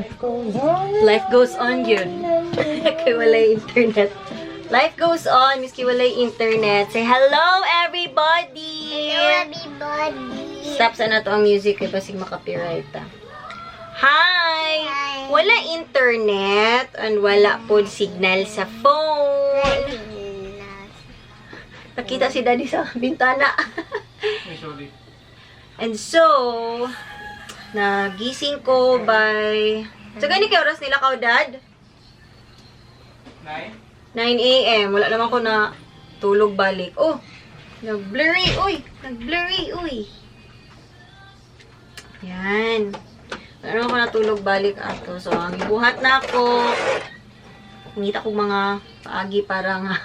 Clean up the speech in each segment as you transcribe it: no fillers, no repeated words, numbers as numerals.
Life goes on. Life goes on yun. Kay walay internet. Life goes on, miski walay internet. Say hello, everybody! Hello, everybody. Stop sa na to ang music kay basig maka-copyright ta. Hi! Hi. Wala internet and wala po signal sa phone. Nakita si Daddy sa bintana. Ay, sorry. And so, nagising ko by... So, gani kay oras nila kaw, Dad? 9? 9 a.m. Wala naman ko na tulog balik. Oh, nag-blurry, uy! Nag-blurry, uy! Yan. Wala naman ko natulog balik ato. So, ang ibuhat na ako. Ngita kong mga paagi para nga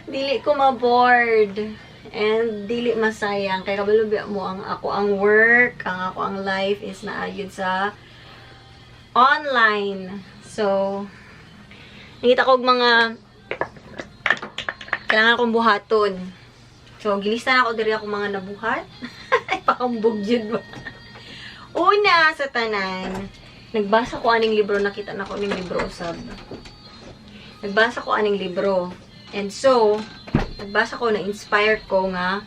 dili ko ma-bored. And dili masayang. Kaya kabalo biya mo ang ako ang work, ang ako ang life is naayod sa online. So, nakita ko og mga kailangan akong buhaton. So, gilista na ako diri ako mga nabuhat. Ay, pakambog yun ba? Una sa tanan, nagbasa ko aning libro, nakita na ko aning libro usab. Nagbasa ko aning libro. And so, nagbasa ko, na-inspire ko nga,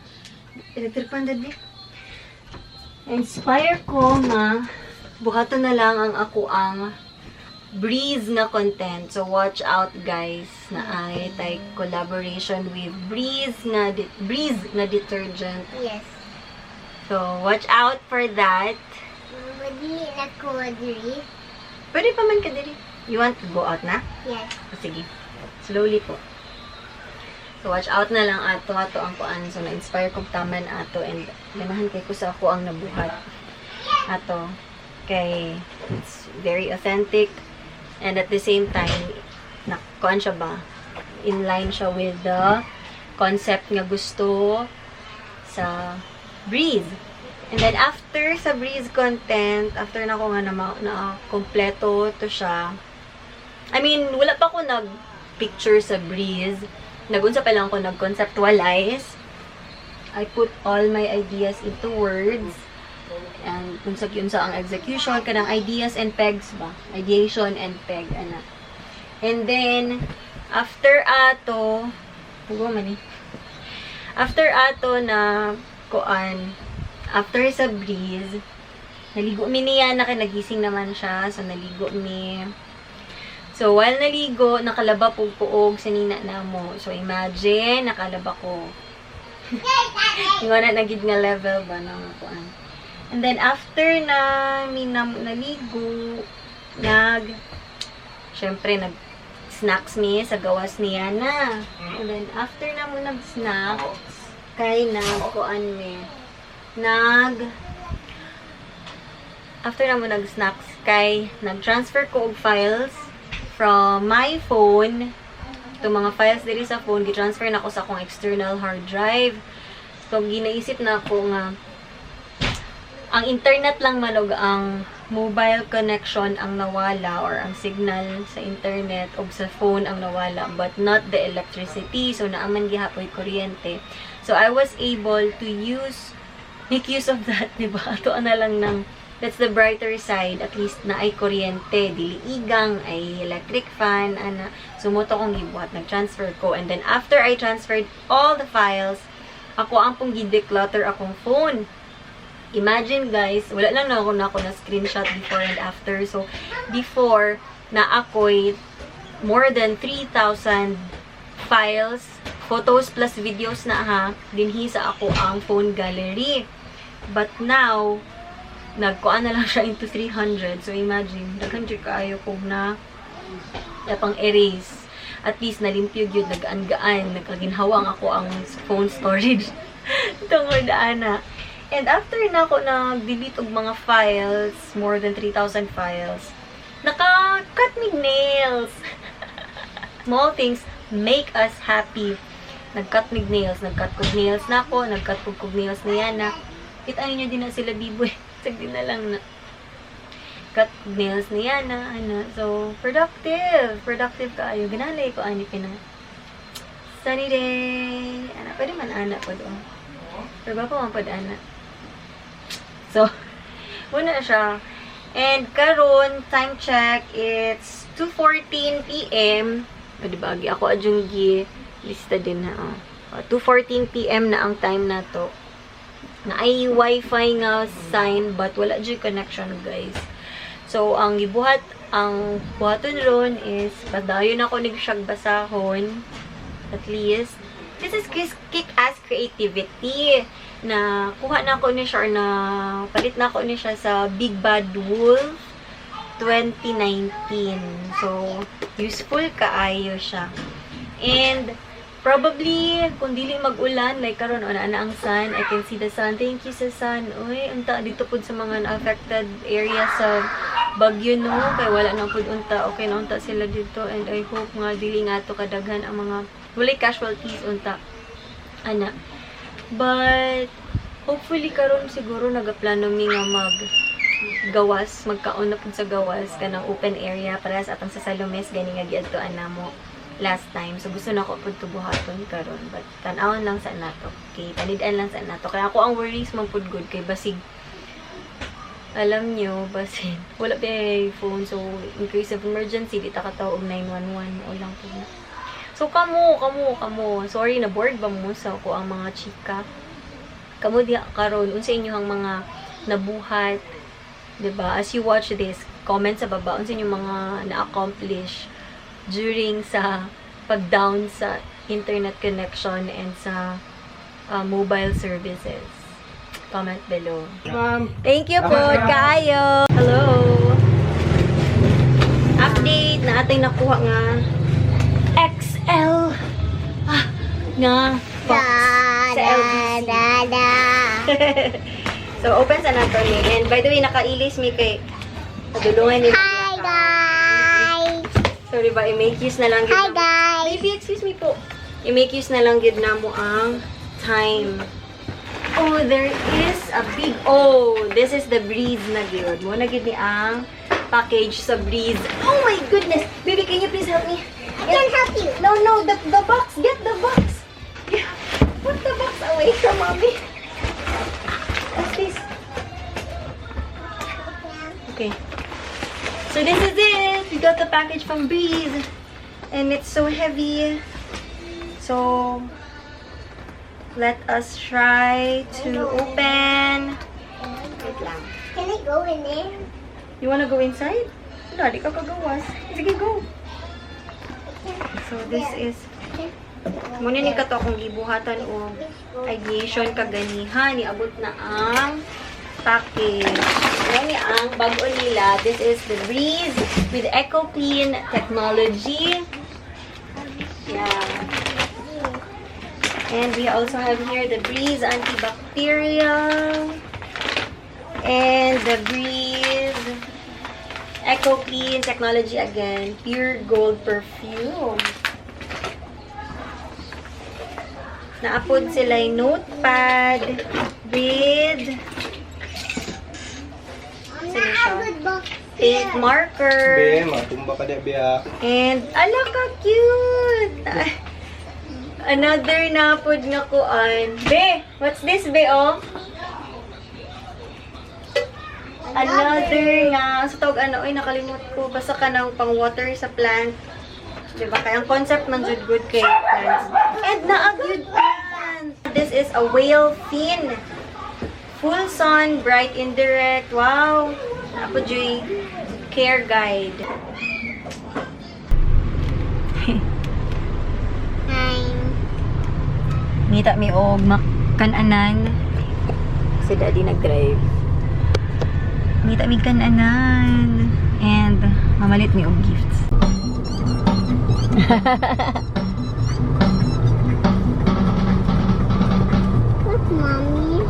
electric fan, Daddy. Inspire ko nga, buhaton na lang ang ako ang Breeze nga content. So, watch out, guys, na ay tay collaboration with Breeze nga detergent. Yes. So, watch out for that. Mama, na ko diri. Pwede pa man ka diri. You want to go out na? Yes. O, sige. Slowly po. So, watch out na lang ato ato ang kuan. So, na-inspire kong taman ato and ganahan kay ko sa ako ang nabuhat ato. Kay it's very authentic and at the same time, na kuan siya ba? In line siya with the concept nga gusto sa Breeze. And then after sa Breeze content, after na ko nga na kompleto to siya. I mean, wala pa ako nag-picture sa Breeze. Nagunsa pa lang ako nag-conceptualize. I put all my ideas into words. And kung sa yun sa ang execution, kanang ideas and pegs ba? Ideation and peg, ana. And then, after ato, hugo man eh. After ato na, kuan, after sa Breeze, naligo mi niya, na nagising naman siya, so naligo mi. So, while naligo, nakalaba po ko og sanina namo. So, imagine, nakalaba ko. Yung wala na gid nga level ba na nga kuan. And then, after na mi na, naligo, syempre, nag snacks mi sa gawas niya na. And then, after na mo nag-snacks, kay nag, kuan mi, after na mo nag-snacks, kay nag-transfer ko og files from my phone. Itong mga files diri sa phone, gi-transfer na ko sa akong external hard drive. So, ginaisip na ako nga, ang internet lang man og ang mobile connection ang nawala or ang signal sa internet og sa phone ang nawala but not the electricity. So, naaman gihapoy kuryente. So, I was able to make use of that, di ba? Ato na lang ng, that's the brighter side. At least na ay kuryente. Dili igang, ay electric fan, ana. So, mao to kong gibuhat. Nag-transfer ko. And then, after I transferred all the files, ako ang pong gi-declutter akong phone. Imagine, guys, wala lang na ako na screenshot before and after. So, before, na ako'y more than 3,000 files, photos plus videos na ha, dinhi sa ako ang phone gallery. But now, nagkuan na lang siya into 300. So, imagine, daghan jud kaayo kog na pang erase. At least, nalimpyo gyud, nagaan-gaan, nagkaginhawang ako ang phone storage. Tungod ana. And after na ako nag-delete og mga files, more than 3,000 files, naka-cut mig nails. Small things make us happy. Nag-cut mig nails, nag-cut kog nails na ako, nag-cut kog nails niya na. Kita ninyo din na sila biboy. Sagdi na lang na. Cut kog nails niya na, ano. So, productive. Productive kaayo. Ganalay ko ani pina. Sunny day. Ana, pwede man ana po doon. Pero ba pa man pod ana. So, muna siya. And karon, time check, it's 2:14 p.m. O, diba, agi ako adyong gi lista din ha. Oh. 2:14 p.m. na ang time na to. Na ay wifi nga sign but wala jud connection, guys. So ang gibuhat, ang buhaton ron is padayon ako nagsyag basahon, at least. This is kick-ass creativity na kuha na ako ni siya or na palit na ako ni siya sa Big Bad Wolf 2019. So, useful kaayo siya. And probably, kung dili mag-ulan, like karon ana na ang sun, I can see the sun. Thank you sa sun. Uy, unta dito pud sa mga affected area sa bagyo, no, kay wala na pud unta, okay na unta sila dito and I hope nga dili nga to kadaghan ang mga walay casualties unta. Ana. But hopefully karon siguro nagaplano mi nga mag gawas, magkaon na pud sa gawas kanang open area para sa atong sa Salomes gani nga giadtoan namo last time. So gusto na ko pud buhaton karon but tan-awon lang sa nato. Okay, panid-an lang sa nato. Kaya ako ang worries man pud gud kay basig alam nyo, basin wala pa ay phone, so in case of emergency di ta katawag og 911 o lang pud na. So kamo, kamo, kamo, sorry na bored ba mo sa ako ang mga chika. Kamo diha karon, unsa inyohang mga nabuhat, 'di ba? As you watch this, comment sa baba unsa inyong mga na-accomplish during sa pag-down sa internet connection and sa mobile services. Comment below. Ma'am. Thank you po, kaayo. Hello. Update na ating nakuha nga XL nga box Da, sa da, LBC. Da, da. So, open sa nato ni. And by the way, nakailis mi kay padulungan ni Hi, guys. Sorry ba, i-make use na lang gid Hi, namo. guys. Baby, excuse me po. I-make use na lang gid namo ang time. Oh, there is a big, oh, this is the Breeze na gyud. Mo na gyud ni ang package sa Breeze. Oh my goodness. Baby, can you please help me? I can help you. No, the box. Get the box. Yeah. Put the box away from mommy. What's this? Okay. So this is it. We got the package from Breeze. And it's so heavy. So let us try to open. Wait lang. Can I go in there? You wanna go inside? Wala, di ka kagawas. Sige, go. So this is muna ni kato akong gibuhatan og ideation kaganiha. Niabot na ang package. Yan ni ang bago nila. This is the Breeze with Eco Clean technology. Yeah. And we also have here the Breeze antibacterial and the Breeze Eco Clean technology again, pure gold perfume. Naapod sila yung notepad with Naa siya? good box. Pink marker. Be, matumba ka di, Bea. And, ala ka cute! Another na pod nga kuan. Be, what's this, be, oh? Another nga. Sa tawag ano, ay nakalimot ko. Basta ka ng pang water sa plant. Diba? Kaya ang concept man jud good kay plants. And naa good plant. This is a whale fin. Full sun, bright indirect. Wow. Naa pod juy care guide. Nine. Ngita mi og makananan. Si Daddy nag-drive. Ngita mi kananan. And mamalit mi og gifts. What, Mommy?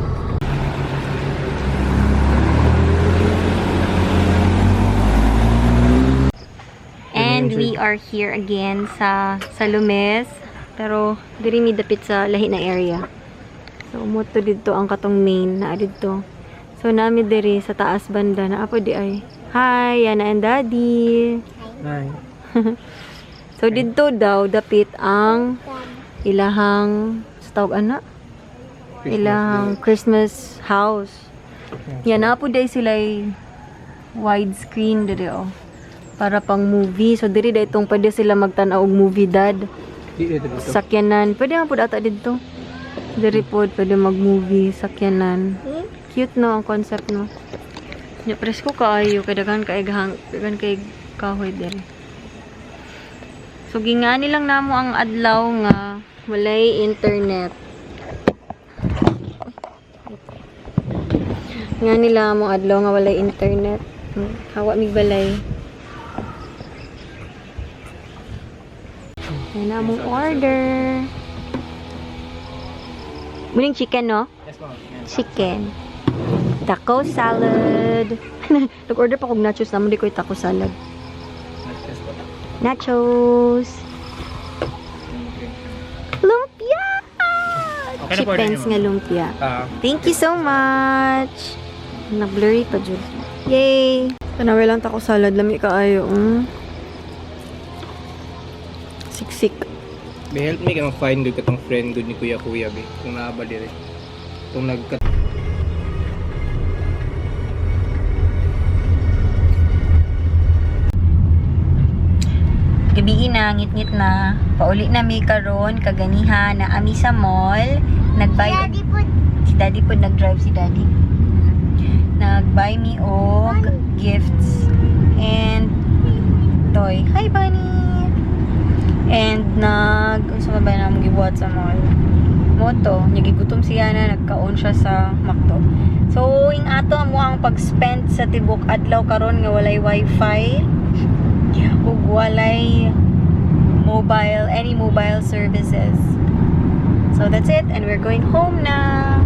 And we are here again sa Salomes. Pero diri mi dapit sa lahi na area. So mo to didto ang katong main na didto. So nami diri sa taas banda na apo di ay. Hi, Yana and Daddy. Hi. So didto daw dapit ang ilahang sa tawag ana, ilahang Christmas house. Yan na po day sila. Widescreen diri oh. Para pang movie. So diri da itong pwede sila magtan-aw og movie, dad. Di dito dito. Sakyanan. Pwede man pud ata didto. Diri pod pwede mag-movie, sakyanan. Cute no ang concept no. Nya presko kaayo kay daghan kay daghan kay kahoy diri. So gingani lang namo ang adlaw nga walay internet. Nga nila mo adlaw nga walay internet. Hawa mig balay. Yan na among order. Muning chicken, no? Yes, ma'am. Chicken. Taco salad. Nag-order pa kog nachos naman di ko yung taco salad. Yes, po. Nachos. Lumpia! Okay na po order Chipens niyo, nga ma'am. lumpia. Ah, Thank you so much. Na-blurry pa jud. Yay! Tanawi lang taco salad. Lami kaayo. Siksik. Be help me kay ma-find good katong friend good ni Kuya Kuya be. Kung naa ba dire. Itong nagka Gabi na, ngit-ngit na. Pauli na mi karon kaganiha na ami sa mall. Nag-buy Daddy put si Daddy po nag-drive si Daddy. Nag-buy me og gifts and toy. Hi, Bunny! And nag unsa ba ba na among gibuhat sa mall? Moto, nagigutom siya na nagkaon siya sa McDo. So, ing ato mo ang pag-spend sa tibok adlaw karon nga walay wifi ug walay mobile any mobile services. So that's it and we're going home na.